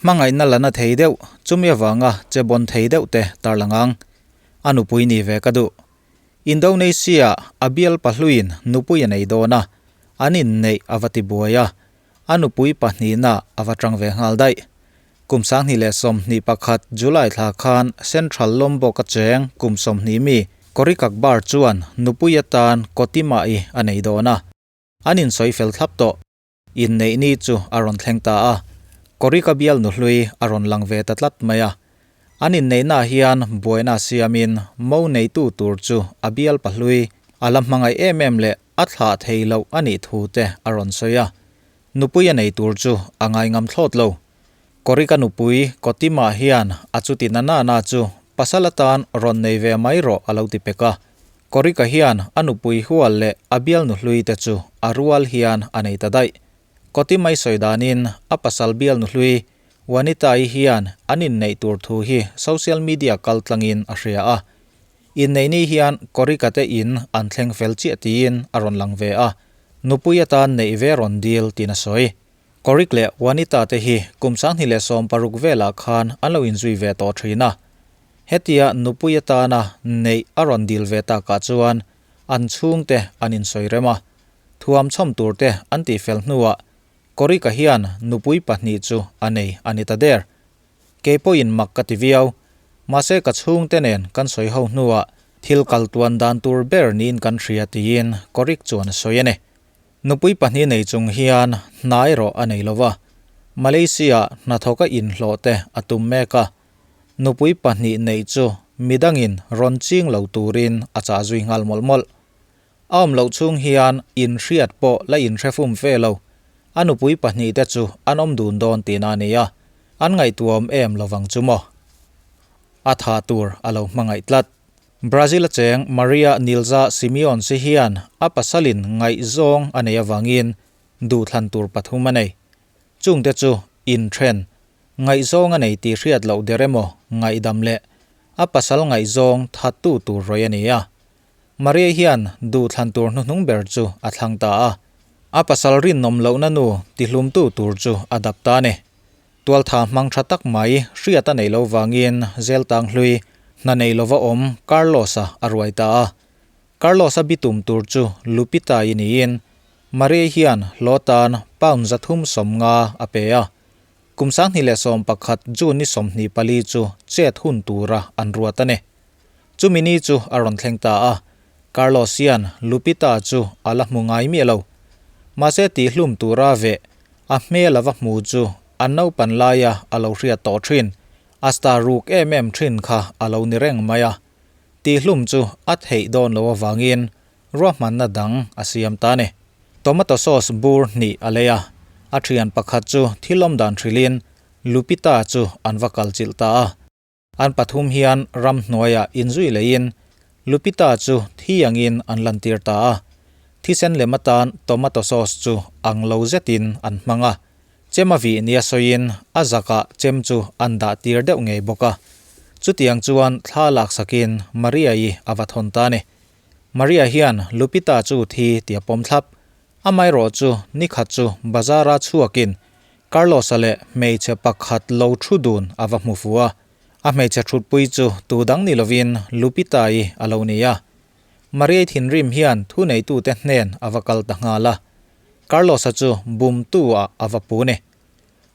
Hmangaihna la na thei deuh, chumi avanga che bawn thei deuh te tarlang ang. A nupui ni ve ka duh. Indonesia a bial pahluiin nupui a nei dawn a, an inneih a va ti buai a, a nupui pahnihna a va tang ve nghal daih. Kum 2021 July thla khan Central Lombok a cheng kum 20 mi Korik Akbar chuan nupui atan Kotimah-i a nei dawn a, an insawi fel thlap tawh. Inneih ni chu a rawn thleng ta a, Korika bial nuhlui a rawn lang ve ta tlat mai a. An inneihnaah hian buaina siamin mo neitu tur chu a bial pahlui a la hmangaih em em leh a thlah thei loh a nih thu te a rawn sawi a. Nupui a nei tur chu a ngai ngam thlawt lo. Korika nupui Kotima hian a chuti na na na chu pasal atan rawn nei ve mai rawh a lo ti pek a. Korika hian a nupui hual leh a bial nuhlui te chu a rual hian a nei ta daih. Kotimai sawi danin a pasal bial nuhlui Wanita-i hian an inneih tur thu hi social media kal tlangin a hria a. Inneih ni hian Korika te in an thleng fel chiah tiin a rawn lang ve a, nupui atan neih ve rawn dil tiin a sawi. Korik leh Wanita te hi kum 2016 velah khan an lo inzui ve tawh thin a. Hetia nupui atana neih a rawn dil ve takah chuan an chhungte an insawi rem a, thuam chhawm turte an tihfel hnuah Korika hian nupui pahnih chu a nei a ni ta der. Kei pawhin mak ka ti viau, mahse ka chhungte nen kan sawi ho hnuah thil kal tuan dan tur ber niin kan hria tiin Korik chuan a sawi a ni. Nupui pahnih nei chung hian hna erawh a nei lova, Malaysia hnathawka inhlawh te a tum mek a, Nupui pahnih neih chu midangin rawn ching lo turin a chah zui nghal mawlh mawlh. A awm loh chhung hian inhriat pawh la inhre fum fe lo. A nupui pahnih te chu an awm dun dawn tihna a ni a, an ngaihtuahawm em lovang chu maw? A tha tur a lo hmangaih tlat. Brazil a cheng Maria Nilza Simeons-i hian a pasalin ngaihzawng a neih avangin duhthlan tur pathum a nei. Chungte chu inthen Ngaihzawng a nei tih hriat loh der emaw ngaihdam leh a pasal ngaihzawng thattu tur rawih a ni a. Maria hian duhthlan tur hnuhnung ber chu a thlang ta a. A pasal rinawm lohna nu tihlumtu tur chu a dap ta a ni. Tualtha hmang tha tak mai hriat a neih loh vangin Zeltang hlui hna nei lova awm Carlos-a a ruai ta a. Carlos-a bitum tur chu Lupita-i niin Maria hian hlawh tan pound 350 a pe a. Kum 2011 June ni 24 chu chet hun tura an ruat a ni. Chumi ni chu a rawn thleng ta a, Carlos hian Lupita chu a la hmu ngai miah lo. Mahse tihhlum tura veh a hmel a va hmu chu an naupan laia a lo hriat tawh thin, a star ruk em em thin kha a lo ni reng mai a. Tihhlum chu a theih dawn lo avangin Ruahmanna dang a siam ta a ni. Tomato sauce bur hnih a lei a, a thian pakhat chu thil awm dan hrilhin Lupita chu an va kal chilh ta a. An pathum hian ramhnuaiah inzui leiin Lupita chu thi angin an lantir ta a. Thisen lem atan tomato sauce chu ang lo zetin an hmang a. Chem a vih nia sawiin a zakah chem chu an dah tir deuh ngei bawk a. Chutiang chuan thla laksakin Maria-i a va thawn ta a ni. Maria hian Lupita chu thi ti a pawm thlap. Amaherawh chu nikhat chu bazar-a chhuakin Carlos-a leh hmeichhe pakhat lo thu dun a va hmu fu a. A hmeichhe thutpui chu tu dang ni lovin Lupita-i a lo ni a. Maria-i thinrim hian thuneitute hnen a va kal ta nghal a. Carlos-a chu bumtu-ah a va pu ni.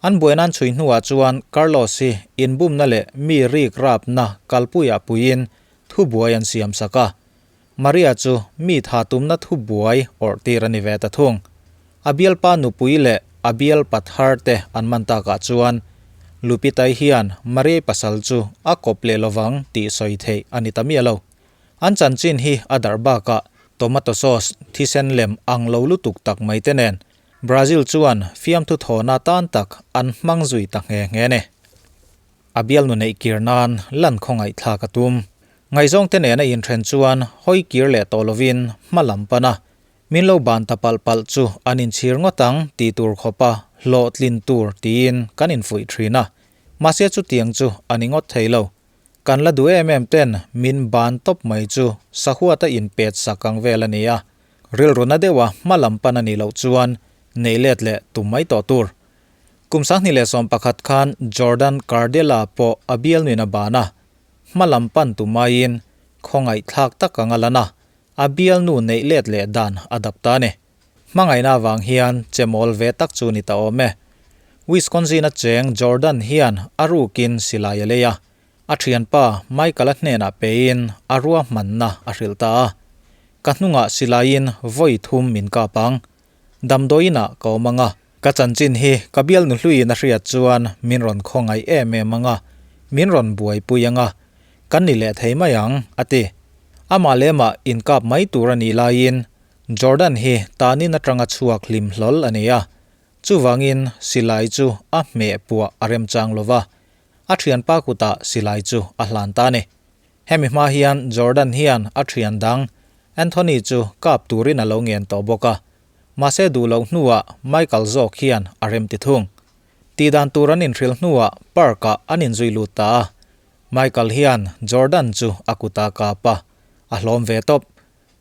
An buainan chhui hnuah chuan Carlos hi inbumna leh mi rik rapna kalpuiah puiin Thubuai an siam sak a, Maria chu mi tha tumna thubuai awrh tir a ni ve ta thung. A bialpa nupui leh a bialpa thar te an man takah chuan Lupitai hian Mariai pasal chu a kawp leh lovang tih sawi theih a ni ta miah lo. An chanchin hi a darh bakah tomato sauce thisen lem ang lo lutuk tak mai te nen Brazil chuan fiamthu thawhna tan tak an hmang zui ta nghe nghe a ni. A bialnu neih kir nan lan khawngaih thlak a tum. Ngaihzawng te nen a inthen chuan hawi kir leh tawh lovin hma lam pan a, min lo ban ta palh palh chu an inchhir ngawt ang tih tur khawpa hlawhtlin tur tiin kan infuih thin a. Mahse chutiang chu a ni ngawt thei lo. Kan la duh em em ten min ban tawp mai chu sahuata inpet sak ang vel a ni a. Rilru na deuha hma lam pan a nih loh chuan neih let leh tum mai tawh tur. Kum 2011 khan Jordan Cardella pawh a bialnuin a ban a, hma lam pan tumaiin khawngaihthlak tak anga lan a, a bialnu neih let leh dan a dap ta a ni. Hmangaihna avang hian che mawl ve tak chu ni ta awm e. Wisconsin-a cheng Jordan hian a rukin silai a lei a, A thianpa Michael-a hnenah pein a ruahmanna a hrilh ta a, Ka hnungah silaiin vawi thum min kap ang. Damdawiinah ka awm ang a, ka chanchin hi ka bialnu hluiin a hriat chuan min rawn khawngaih em em ang a, min rawn buaipui ang a, kan ni leh thei mai ang, a ti. Amah leh amah inkap mai tur a nih laiin Jordan hi tanin atanga chhuak hlim hlawl a ni a, chuvangin silai chu a hmeh puah a remchang lo va, A thianpa kutah silai chu a hlan ta a ni. Hemi hma hian Jordan hian a thian dang Anthony chu kap turin a lo ngen tawh bawk a. Mahse duh loh hnuah Michael zawk hian a rem ti thung. Tihdan tur an inhrilh hnuah park-ah an inzui lut ta a. Michael hian Jordan chu a kutah kap a, a hlawm ve tawp.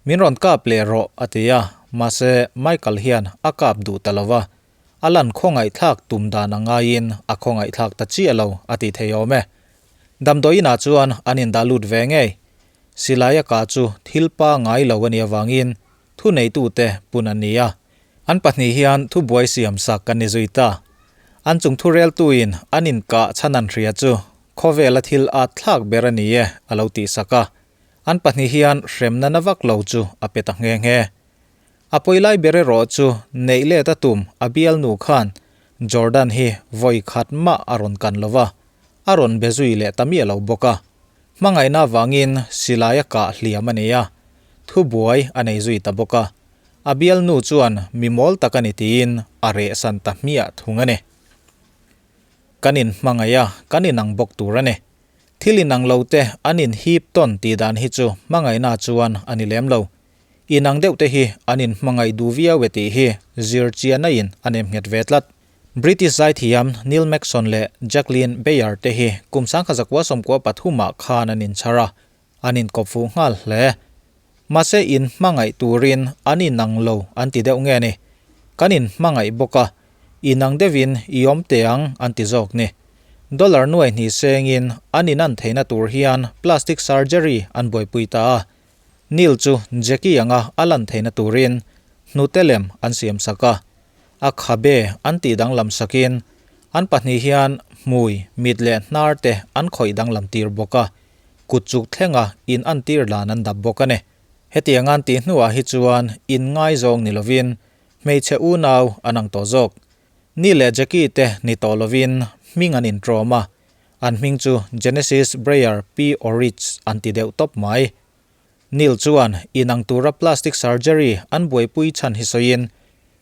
Min rawn kap leh rawh a ti a, mahse Michael hian a kap duh ta lo va. A lan khawngaihthlak tum dan a ngaiin a khawngaihthlak ta chiah lo a tih thei awm e. Damdawiinah chuan an indah lut ve ngei. Silai a kah chu thil pa ngai lo a nih avangin thuneitute pun an ni a. An pahnih hian thubuai siam sak an ni zui ta. An chung thureltuin an inkah chhan an hria chu khawvela thil at thlak ber a ni e a lo tihsak a. An pahnih hian hremna na vak lo chu a pe ta nghe nghe. A pawi lai ber erawh chu neih let a tum a bialnu khan Jordan hi vawi khat mah a rawn kan lo va, a rawn be zui leh ta miah lo bawk a. Hmangaihna avangin silai a kah hliam a nei a, thubuai a nei zui ta bawk a. A bialnu chuan mi mawl tak a ni tiin a rehsan ta hmiah thung a ni. Kan inhmangaih a, kan inang bawk tur a ni. Thil inang lo te an inhip tawn tih dan hi chu hmangaihna chuan a ni lem lo. Inang deuh te hi an inhmangaih duh viau e tih hi zir chiahna in a nem nghet ve tlat. British zaithiam Neil Maxon leh Jacqueline Beyer te hi kum 1993 ah khan an inchhar a, an inkawp fuh nghal hle. Mahse inhmangaih turin an inang lo an ti deuh nge ni? Kan inhmangaih bawk a, inang deuhin i awm teh ang an ti zawk ni. Dollar nuai hnih sengin an inan theihna tur hian plastic surgery an buaipui ta a, Neil chu Jackie anga a lan theihna turin hnute lem an siam sak a, a khabe an tih danglam sakin an pahnih hian hmui, mit leh hnar te an khawih danglam tir bawk a, kut chuk thlenga in an tir dan an dap bawk a ni. Hetiang an tih hnuah hi chuan inngaizawng ni lovin hmeichhe unau an ang tawh zawk. Neil leh Jackie te ni tawh lovin hming an intrawm a, An hming chu Genesis Breyer P. Orich an ti deuh tawp mai. Neil chuan inang tura plastic surgery an buaipui chhan hi sawiin,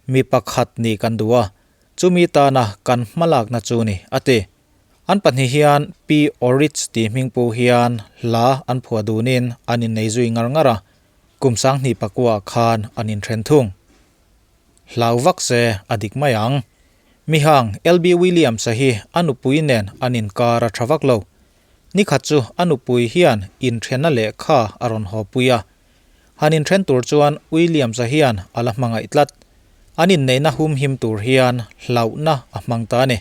Mi pakhat nih kan duh a, chumi tana kan hmalakna chu ni, a ti. An pahnih hian P. Orich tih hming pu hian hla an phuah dunin an innei zui ngar ngar a, kum 2009 khan an inthen thung. Hlau vak se a dik mai ang. Mihang LB Williams-a hi a nupui nen an inkar a tha vak lo. Nikhat chu a nupui hian inthenna lehkha a rawn haw pui a. Han inthen tur chuan Williams-a hian a la hmangaih tlat. An inneihna humhim tur hian hlauhna a hmang ta a ni.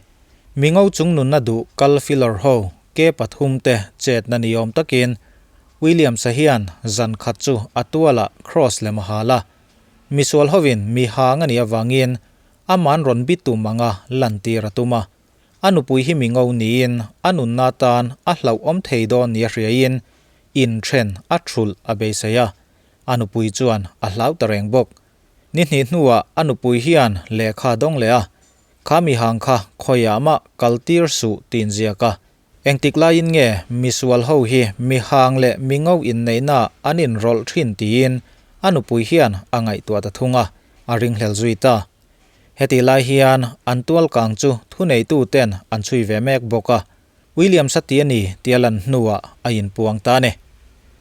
Mingo chung nunna duh kal filawr ho ke pathum te chetna ni awm takin Williams-a hian zan khat chu a tualah cross lem a hal a. Misual hovin mi hang a nih avangin Aman rawn bi tum anga lantir a tum a. A nupui hi mi ngo niin a nunna tan a hlauhawm thei dawn nia hriaiin inthen a thulh a beisei a. A nupui chuan a hlau ta reng bawk. Ni hnih hnuah a nupui hian lehkha dawng leh a, Kha mi hang kha khawiah mah kal tir suh tiin ziak a. Engtik laiin nge misual ho hi mi hang leh mi ngo inneihna an inrawlh thin tiin a nupui hian a ngaihtuah ta thung a, a ringhlel zui ta. Hetih lai hian an tualkang chu thuneitu ten an chhui ve mek bawk a, Williams a ti a ni tia lan hnuah a inpuang ta a ni.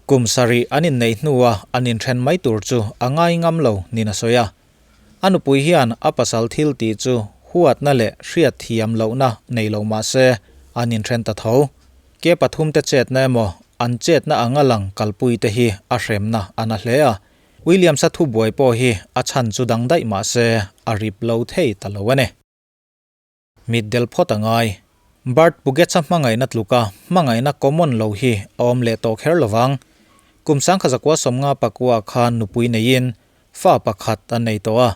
Kum sarih an inneih hnua an inthen mai tur chu a ngai ngam lo niin a sawi a. A nupui hian a pasal thil tih chu huatna leh hriatthiam lohna nei lo mah se an inthen ta tho. Ke pathumte chetna emaw an chetna anga lang kalpui te hi a hremna a na hle a. Williams-a thubuai pawh hi a chhan chu dang daih mah se a rip lo thei ta lo a ni. Mitdel phawt a ngai. Bert Pugetsa hmangaihna tluka hmangaihna common lo hi a awm leh tawh kher lovang. Kum sangkhazakua sawmnga pakua khan nupui neiin fa pakhat an nei tawh a.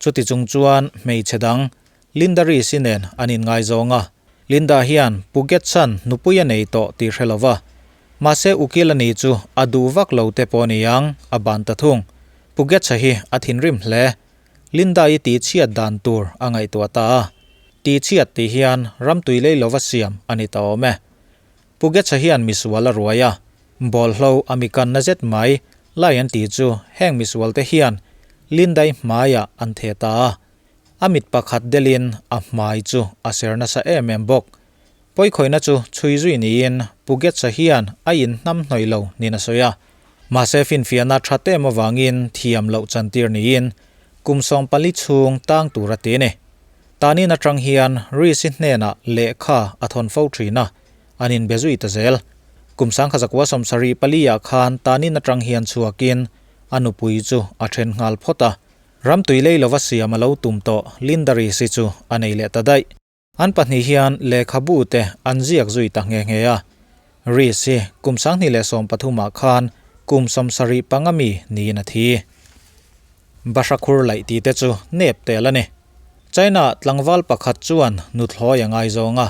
Chuti chung chuan hmeichhe dang Linda Reese-i nen an inngaizawng a. Linda hian Pugetsa'n nupui a nei tawh tih hre lova. Mahse ukil a ni chu a duh vak lo te pawh niang a ban ta thung. Pugetsa hi a thinrim hle. Linda-i tihchhiat dan tur a ngaihtuah ta a. Tihchhiat tih hian ramtui lei lova siam a ni ta awm e. Pugetsa hian misual a ruai a, bawlhlo a mi kanna zet mai lai an tih chu heng misualte hian Linda-i hmaiah an theh ta a. A mit pakhat delin a hmai chu a ser nasa em em bawk. Pawikhawihna chu chhui zui niin Pugetsa hian a inhnamhnawih lo niin a sawi a. Mahse finfiahna tha tem avangin thiam loh chantir niin kum 14 chhung tang tur a ti a ni. Tanin atang hian Reese-i hnenah lehkha a thawn fo thin a, an inbe zui ta zel. Kum 1974 ah khan tanin atang hian chhuakin a nupui chu a then nghal phawt a. Ramtui lei lova siam a lo tum tawh Linda Reese-i chu a nei leh ta daih. An pahnih hian lehkhabu te an ziak zui ta nghe nghe a. Reese hi kum 2013 ah khan kum 75 mi niin a thi. Bahra khur laih tih te chu nep tel a ni. China tlangval pakhat chuan nuthlawi a ngaizawng a.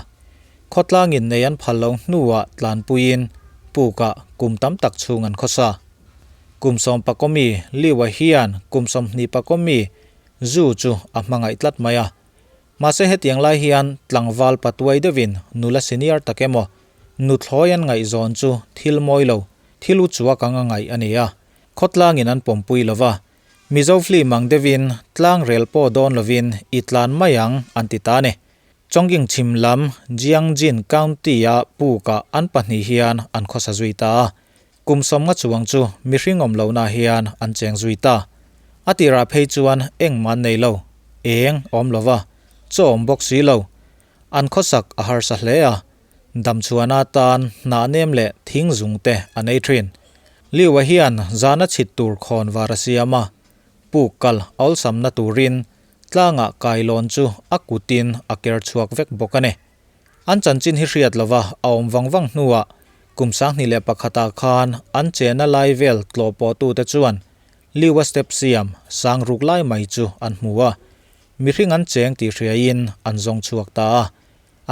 Khawtlangin nei an phal lo hnuah tlanpuiin pukah kum tam tak chhung an khawsa. Kum sawmpakaw mi Liu-a hian kum sawmhnihpakaw mi Zhu chu a hmangaih tlat mai a. Mahse hetiang lai hian tlangval patuai deuhin nula senior tak emaw nuthlawi an ngaihzawn chu thil mawi lo, thil u chuak anga ngaih a ni a, khawtlangin an pawmpui lo va, Mizo film ang deuhin tlang rel pawh dawn lovin i tlan mai ang an ti ta a ni. Chongqing chhim lam Jiangjin County-a pukah an pahnih hian an khawsa zui ta a, kum sawmnga chuang chu mihring awm lohna hian an cheng zui ta. A tirah phei chuan engmah an nei lo, eng a awm lo va, chaw awm bawk si lo. An khawsak a harsa hle a, damchhuahna atan hnah nem leh thing zung te an ei thin. Liu-a hian zana chhit tur khawn var a siam a, puk kal a awlsamna turin tlangah kailawn chu a kutin a ker chhuak vek bawk a ni. An chanchin hi hriat lova a awm vang vang hnuah kum 2001 ah khan an chena lai vel tlawh pawhtute chuan Liu-a step siam sang ruk lai mai chu an hmu a, mihring an cheng tih hriaiin an zawng chhuak ta a.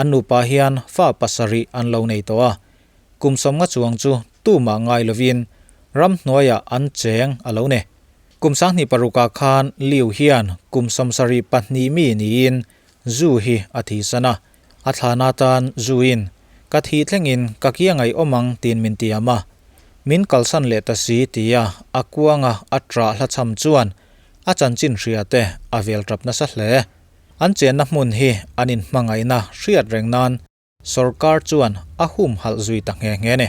An nupa hian fa pasarih an lo nei tawh a, kum sawmnga chuang chu tumah ngai lovin ramhnuaiah an cheng a lo ni. Kum 2006 ah khan Liu hian kum 72 mi niin Zu hi a thihsan a, a thlan atan Zuin, Ka thih thlengin ka kia ngaihawm ang tiin min tiam a. Min kalsan leh ta si tia a kuanga a ṭah hlachham chuan a chanchin hria te a vel ṭap nasa hle. An chenna hmun hi an inhmangaihna hriat reng nan sawrkar chuan a humhalh zui ta nghe nghe a ni.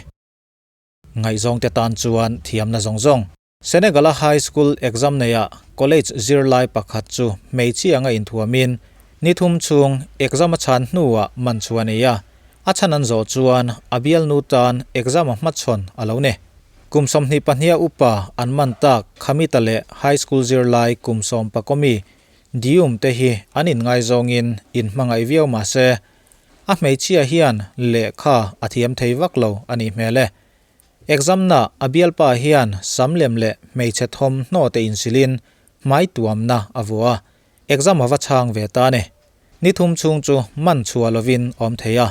Ngaihzawngte tan chuan thiamna zawng zawng. Senegal-a high school exam neiah college zirlai pakhat chu hmeichhia anga inthuamin ni thum chhung exam a chhan hnuah man chu a nei a, a chhan an zawh chuan a bialnu tan exam a hmachhawn a lo ni. Kum 22 a upa an man tak Khamita leh high school zirlai kum sawmpakaw mi Dioum te hi an inngaizawngin inhmangaih viau mah se, a hmeichhia hian lehkha a thiam thei vak lo a nih hmel e. Exam na a bialpa hian sam lem leh hmeichhe thawmhnaw te insilin hmai tuamna a vuah a, exam a va chhang ve ta a ni. Ni thum chhung chu man chhuah lovin awm thei a.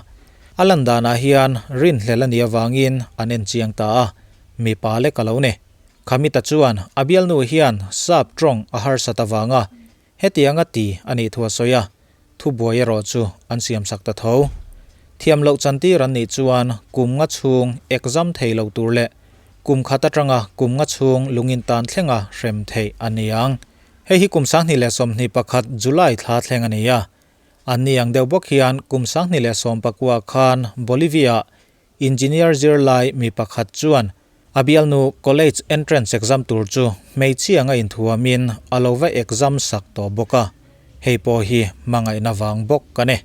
A lan danah hian rinhlel a nih avangin an en chiang ta a, mipa lek a lo ni. Khamita chuan a bialnu hian sap tawng a harsat avanga Hetiang a ti a nih thu a sawi a, thubuai erawh chu an siamsak ta tho. Thiam loh chantir an nih chuan kum nga chhung exam thei lo tur leh kum khat atanga kum nga chhung lungin tan thlenga hrem theih a ni ang. Hei hi kum 2021 July thla thleng a ni a. An ni ang deuh bawk hian kum 2019 khan Bolivia-ah Engineer zirlai mi pakhat chuan a bialnu college entrance exam tur chu hmeichhia anga inthuamin a lo va exam sak tawh bawk a, hei pawh hi hmangaihna vang bawk a ni.